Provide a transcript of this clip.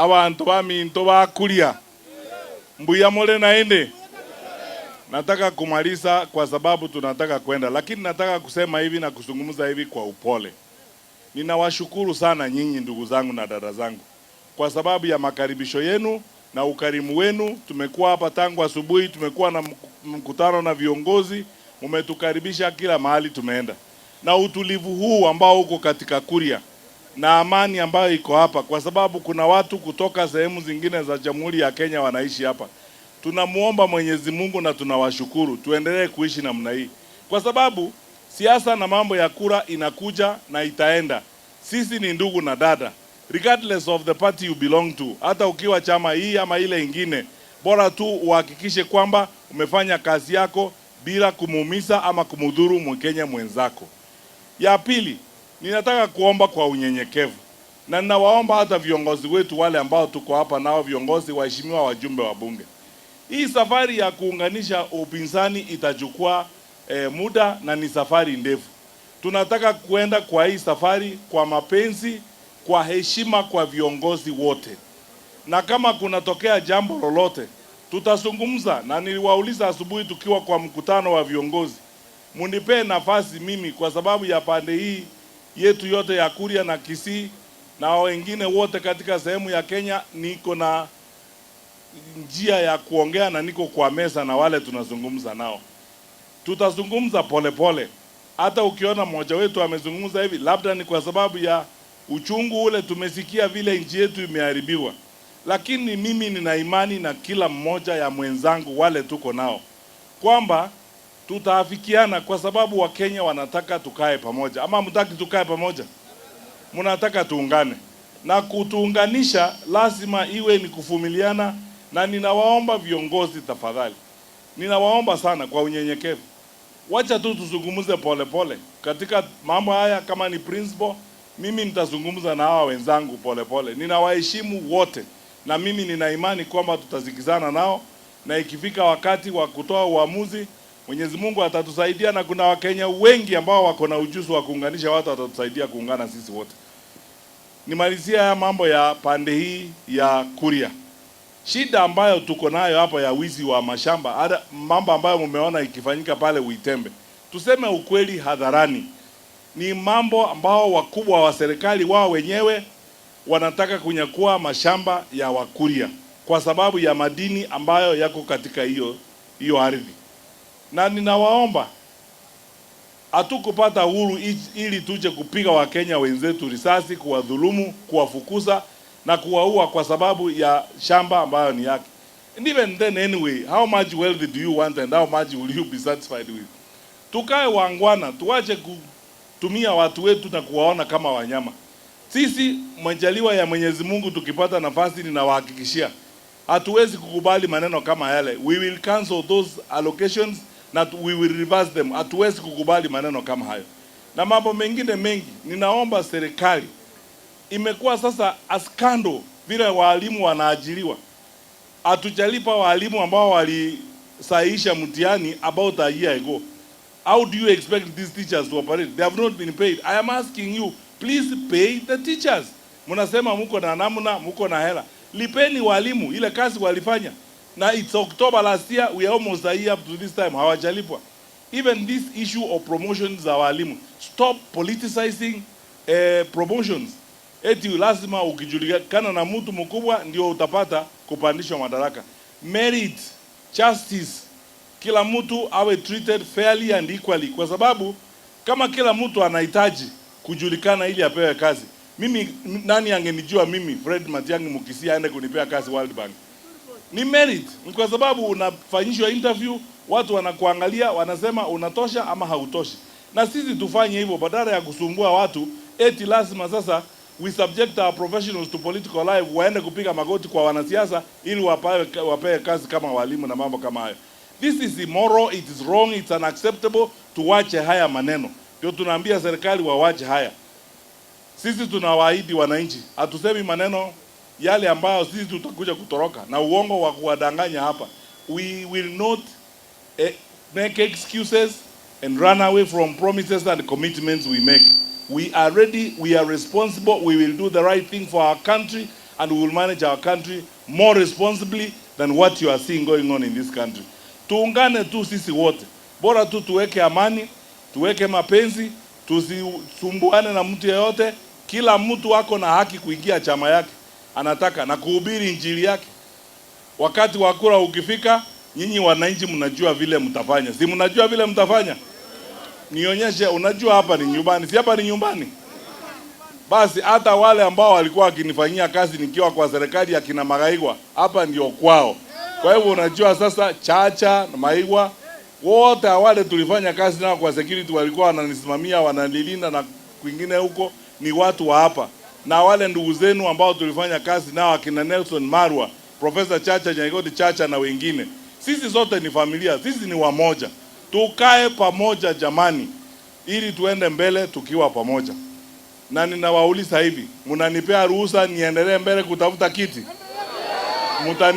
Abantu baminto bakuria mbuya mole naende. Nataka kumaliza kwa sababu tunataka kwenda, lakini nataka kusema hivi na kuzungumza hivi kwa upole. Ninawashukuru sana nyinyi ndugu zangu na dada zangu kwa sababu ya makaribisho yenu na ukarimu wenu. Tumekuwa hapa tangu asubuhi, tumekuwa na mkutano na viongozi, mmetukaribisha kila mahali tumeenda, na utulivu huu ambao uko katika Kuria na amani ambayo iko hapa, kwa sababu kuna watu kutoka sehemu zingine za Jamhuri ya Kenya wanaishi hapa. Tunamuomba Mwenyezi Mungu na tunawashukuru, tuendelee kuishi namna hii, kwa sababu siasa na mambo ya kura inakuja na itaenda. Sisi ni ndugu na dada, regardless of the party you belong to. Hata ukiwa chama hii ama ile ingine, bora tu uhakikishe kwamba umefanya kazi yako bila kumuumiza ama kumudhuru Mkenya mwenzako. Ya pili, ninataka kuomba kwa unyenyekevu na ninawaomba hata viongozi wetu wale ambao tuko hapa nao, viongozi waheshimiwa, wajumbe wa bunge, hii safari ya kuunganisha upinzani itachukua muda na ni safari ndefu. Tunataka kuenda kwa hii safari kwa mapenzi, kwa heshima kwa viongozi wote, na kama kunatokea jambo lolote tutazungumza, na niliwauliza asubuhi tukiwa kwa mkutano wa viongozi, munipee nafasi mimi kwa sababu ya pande hii yetu yote ya Kuria na Kisii na wengine wote katika sehemu ya Kenya, niko na njia ya kuongea na niko kwa meza na wale tunazungumza nao. Tutazungumza polepole. Hata ukiona mmoja wetu amezungumza hivi, labda ni kwa sababu ya uchungu ule tumesikia vile nchi yetu imeharibiwa, lakini mimi nina imani na kila mmoja ya mwenzangu wale tuko nao kwamba tutaafikiana, kwa sababu Wakenya wanataka tukae pamoja. Ama mtaki tukae pamoja? Mnataka tuungane, na kutuunganisha lazima iwe ni kuvumiliana. Na ninawaomba viongozi, tafadhali, ninawaomba sana kwa unyenyekevu, wacha tu tuzungumze polepole katika mambo haya. Kama ni principle, mimi nitazungumza na hawa wenzangu polepole. Ninawaheshimu wote, na mimi nina imani kwamba tutasikizana nao, na ikifika wakati wa kutoa uamuzi, Mwenyezi Mungu atatusaidia, na kuna Wakenya wengi ambao wako na ujuzi wa kuunganisha watu, watatusaidia kuungana sisi wote. Nimalizie haya mambo ya pande hii ya Kuria. Shida ambayo tuko nayo hapa ya wizi wa mashamba, hata mambo ambayo mumeona ikifanyika pale Uitembe, tuseme ukweli hadharani, ni mambo ambao wakubwa wa serikali wao wenyewe wanataka kunyakua mashamba ya Wakuria kwa sababu ya madini ambayo yako katika hiyo hiyo ardhi, na ninawaomba, hatukupata uhuru ili tuje kupiga Wakenya wenzetu risasi, kuwadhulumu, kuwafukuza na kuwaua kwa sababu ya shamba ambayo ni yake. And even then anyway, how much wealth do you want and how much will you be satisfied with? Tukae waungwana, tuache kutumia watu wetu na kuwaona kama wanyama. Sisi majaliwa ya Mwenyezi Mungu, tukipata nafasi, ninawahakikishia hatuwezi kukubali maneno kama yale. We will cancel those allocations na we will reverse them. Hatuwezi kukubali maneno kama hayo na mambo mengine mengi. Ninaomba serikali, imekuwa sasa a scandal vile walimu wanaajiriwa. Hatujalipa walimu ambao walisahihisha mtihani about a year ago. How do you expect these teachers to operate? They have not been paid. I am asking you, please pay the teachers. Mnasema muko na namna, muko na hela. Lipeni walimu ile kazi walifanya. Na it's October last year, we are almost a year up to this time, hawajalipwa. Even this issue of promotions za walimu, stop politicizing promotions. Eti lazima ukijulikana na mtu mkubwa ndio utapata kupandishwa madaraka. Merit, justice, kila mtu awe treated fairly and equally, kwa sababu kama kila mtu anahitaji kujulikana ili apewe kazi, mimi nani angenijua mimi Fred Matiang'i Mukisia aende kunipea kazi World Bank? Ni merit, ni kwa sababu unafanyishwa interview, watu wanakuangalia, wanasema unatosha ama hautoshi. Na sisi tufanye hivyo badala ya kusumbua watu eti lazima sasa we subject our professionals to political life, waende kupiga magoti kwa wanasiasa ili wapewe kazi kama walimu na mambo kama hayo. This is immoral, it is wrong, it's unacceptable. Tuwache haya maneno, ndio tunaambia serikali wawache haya. Sisi tunawaahidi wananchi, hatusemi maneno yale ambayo sisi tutakuja kutoroka na uongo wa kuwadanganya hapa. We will not make excuses and run away from promises and commitments we make. We are ready, we are responsible, we will do the right thing for our country. and we will manage our country more responsibly than what you are seeing going on in this country. Tuungane tu sisi wote, bora tu tuweke amani, tuweke mapenzi, tusisumbuane na mtu yeyote. Kila mtu ako na haki kuingia chama yake anataka na kuhubiri injili yake. Wakati wa kura ukifika, nyinyi wananchi mnajua vile mtafanya, si mnajua vile mtafanya? Nionyeshe, unajua hapa ni nyumbani, si hapa ni nyumbani? Basi hata wale ambao walikuwa wakinifanyia kazi nikiwa kwa serikali ya kina Magaigwa, hapa ndio kwao. Kwa hivyo unajua sasa, Chacha na Maigwa wote wale tulifanya kazi nao kwa security, walikuwa wananisimamia, wananilinda na kwingine huko, ni watu wa hapa, na wale ndugu zenu ambao tulifanya kazi nao akina Nelson Marwa, Profesa Chacha Nyaigoti Chacha na wengine, sisi sote ni familia, sisi ni wamoja. Tukae pamoja jamani, ili tuende mbele tukiwa pamoja. Na ninawauliza hivi, mnanipea ruhusa niendelee mbele kutafuta kiti? Mutani